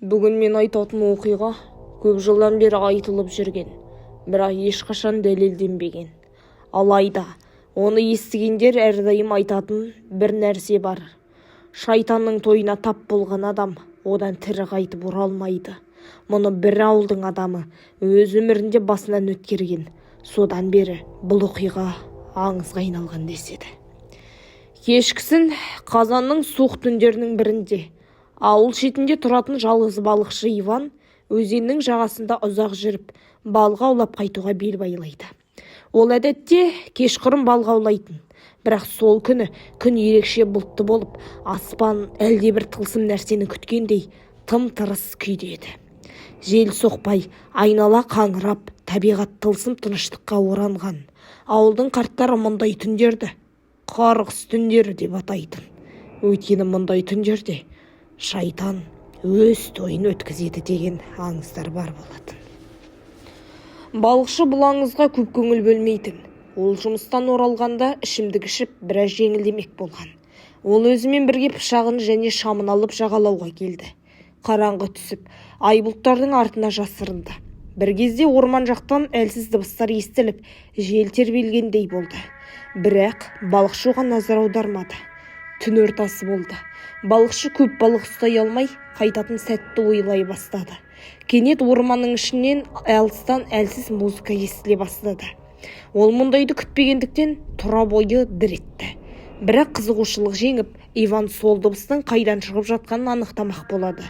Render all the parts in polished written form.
Бүгін мен айтатын оқиға көп жылдан бері айтылып жүрген, бірақ ешқашан дәлелденбеген. Алайда оны естігендер әрдайым айтатын бір нәрсе бар: шайтанның тойына тап болған адам одан тірі қайтып оралмайды. Мұны бір ауылдың адамы өз өмірінде басынан өткерген. Содан бері бұл оқиға аңызға айналған деседі. Кешкісін, қазанның суық түндерінің бірінде, ауыл шетінде тұратын жалғыз балықшы Иван өзеннің жағасында ұзақ жүріп, балық аулап қайтуға бел байлайды. Ол әдетте кешқұрым балық аулайтын, бірақ сол күні күн ерекше бұлтты болып, аспан әлдебір тылсым нәрсені күткендей тым-тырыс күйде еді. Жел соқпай, айнала қаңырап, табиғат тылсым тыныштыққа оранған. Ауылдың қарттары мұндай түндерді қарғыс түндері деп атайтын, өйткені мұндай түндерде шайтан өз тойын өткізеді деген аңыздар бар болатын. Балықшы бұл аңызға көп көңіл бөлмейтін. Ол жұмыстан оралғанда ішімдік ішіп, біраз жеңілдемек болған. Ол өзімен бірге пышағын және шамын алып, жағалауға келді. Қараңғы түсіп, ай бұлттардың артына жасырынды. Бір кезде орман жақтан әлсіз дыбыстар естіліп, жел тербелгендей болды, бірақ балықшы оған назар аудармады. Түн ортасы болды. Балықшы көп балық ұстай алмай, қайтатын сәтті ойлай бастады. Кенет орманның ішінен алыстан әлсіз музыка естіле бастады. Ол мұндайды күтпегендіктен, тұра бойы дір етті. Бірақ қызығушылық жеңіп, Иван сол дыбыстың қайдан шығып жатқанын анықтамақ болады.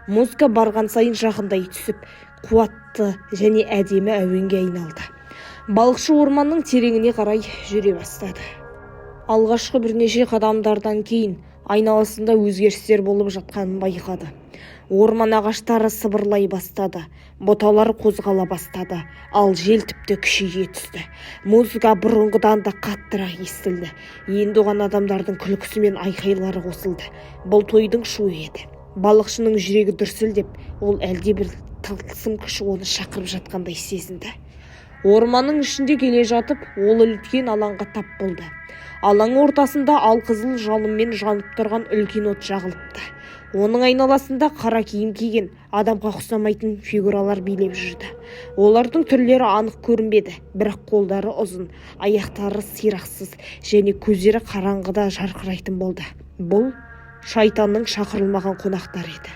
Музыка барған сайын жақындай түсіп, қуатты және әдемі әуенге айналды. Балықшы орманның тереңіне қарай жүре бастады. Алғашқы бірнеше қадамдардан кейін айналасында өзгерістер болып жатқанын байқады. Орман ағаштары сыбырлай бастады, бұталар қозғала бастады, ал жел тіпті күшейе түсті. Музыка бұрынғыдан да қаттырақ естілді. Енді оған адамдардың күлкісі мен айқайлары қосылды. Бұл тойдың шуы еді. Балықшының жүрегі дүрсілдеп, ол әлдебір тылсым күш оны шақырып жатқандай сезінді. Орманның ішінде келе жатып, ол үлкен алаңға тап болды. Алаң ортасында алқызыл жалынмен жанып тұрған үлкен от жағылыпты. Оның айналасында қара киім киген, адамға ұқсамайтын фигуралар билеп жүрді. Олардың түрлері анық көрінбеді, бірақ қолдары ұзын, аяқтары сирақсыз және көздері қараңғыда жарқырайтын болды. Бұл шайтанның шақырылмаған қонақтары еді.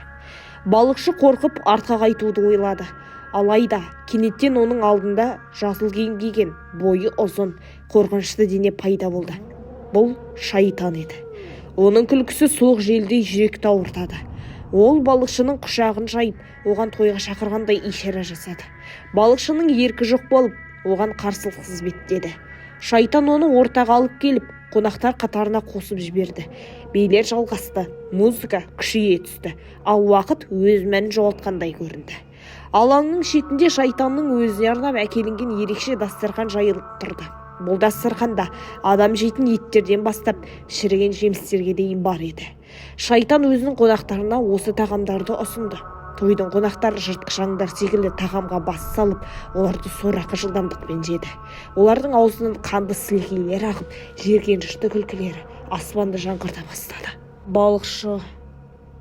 Балықшы қорқып, артқа қайтуды ойлады. Алайда кенеттен оның алдында жасыл киім киген, бойы ұзын, қорқынышты дене пайда болды. Бұл шайтан еді. Оның күлкісі суық желдей жүректі ауыртады. Ол балықшының құшағын жайып, оған тойға шақырғандай ишара жасады. Балықшының еркі жоқ болып, оған қарсылықсыз беттеді. Шайтан оны ортаға алып келіп, қонақтар қатарына қосып жіберді. Билер жалғасты, музыка күшейе түсті, ал уақыт өз мәнін жоғалтқандай көрінді. Алаңның шетінде шайтанның өзіне арнап әкелінген ерекше дастархан жайылып тұрды. Бұл дастарханда адам жейтін еттерден бастап шіріген жемістерге дейін бар еді. Шайтан өзінің қонақтарына осы тағамдарды ұсынды. Тойдың қонақтары жыртқыш аңдар секілді тағамға бас салып, оларды сорақы жылдамдықпен жеді. Олардың аузынан қанды сілекейлер ағып, жиіркенішті күлкілері аспанды жаңғырта бастады. Балықшы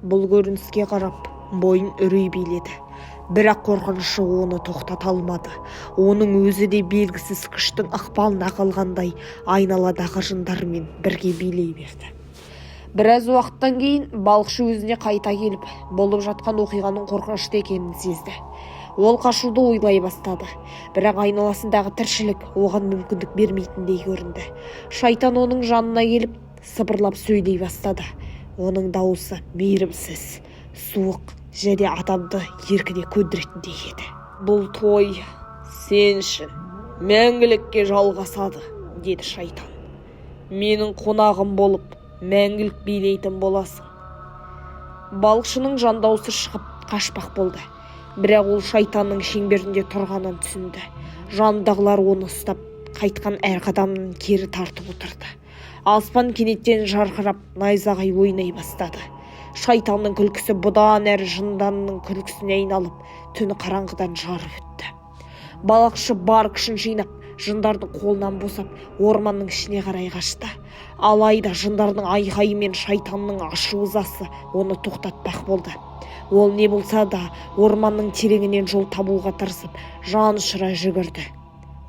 бұл көрініске қарап, бойын үрей биледі, бірақ қорқынышы оны тоқтата алмады. Оның өзі де белгісіз күштің ықпалына қалғандай айналадағы жындармен бірге билей берді. Біраз уақыттан кейін балықшы өзіне қайта келіп, болып жатқан оқиғаның қорқынышты екенін сезді. Ол қашуды ойлай бастады, бірақ айналасындағы тіршілік оған мүмкіндік бермейтіндей көрінді. Шайтан оның жанына келіп, сыбырлап сөйлей бастады. Оның дауысы мейірімсіз, суық және адамды еркіне көндіретіндей еді. «Бұл той сен үшін мәңгілікке жалғасады, – деді шайтан. – Менің қонағым болып, мәңгілік билейтін боласың». Балықшының жан даусы шығып, қашпақ болды, бірақ ол шайтанның шеңберінде тұрғанын түсінді. Жанындағылар оны ұстап, қайтқан әр қадамын кері тартып отырды. Аспан кенеттен жарқырап, найзағай ойнай бастады. Шайтанның күлкісі бұдан әрі жынданның күлкісіне айналып, түні қараңғыдан жарып өтті. Балықшы бар күшін жинап, жындардың қолынан босап, орманның ішіне қарай қашты. Алайда жындардың айқайы мен шайтанның ашу ызасы оны тоқтатпақ болды. Ол не болса да орманның тереңінен жол табуға тырысып, жан ұшыра жүгірді.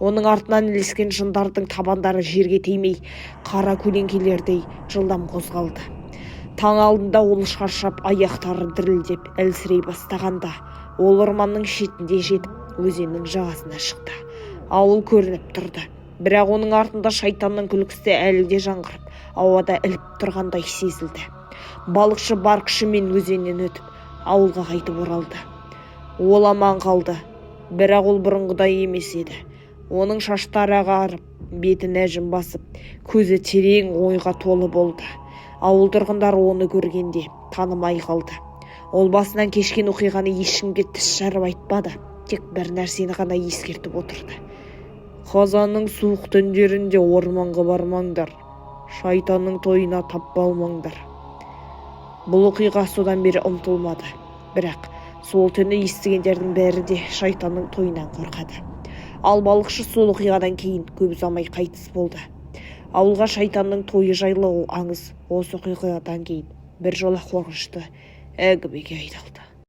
Оның артынан ілескен жындардың табандары жерге тимей, қара көлеңкелердей жылдам қозғалды. Таң алдында ол шаршап, аяқтары дірілдеп, әлсірей бастағанда, ол орманның шетінде жетіп, өзеннің жағасына шықты. Ауыл көрініп тұрды, бірақ оның артында шайтанның күлкісі әлі де жаңғырып, ауада іліп тұрғандай сезілді. Балықшы бар күшімен өзеннен өтіп, ауылға қайтып оралды. Ол аман қалды, бірақ ол бұрынғыдай емес еді. Оның шаштары ағарып, бетін әжім басып, көзі терең ойға толы болды. Ауыл тұрғындары оны көргенде танымай қалды. Ол басынан кешкен оқиғаны ешкімге тіс жарып айтпады, тек бір нәрсені ғана ескертіп отырды: «Қазанның суық түндерінде орманға бармаңдар, шайтанның тойына тап болмаңдар». Бұл оқиға содан бері ұмытылмады, бірақ сол түні естігендердің бәрі де шайтанның тойынан қорқады. Ал балықшы сол оқиғадан кейін көп ұзамай қайтыс болды. Ауылға шайтанның тойы жайлы аңыз осы оқиғадан кейін біржола қорқынышты әңгімеге айналды.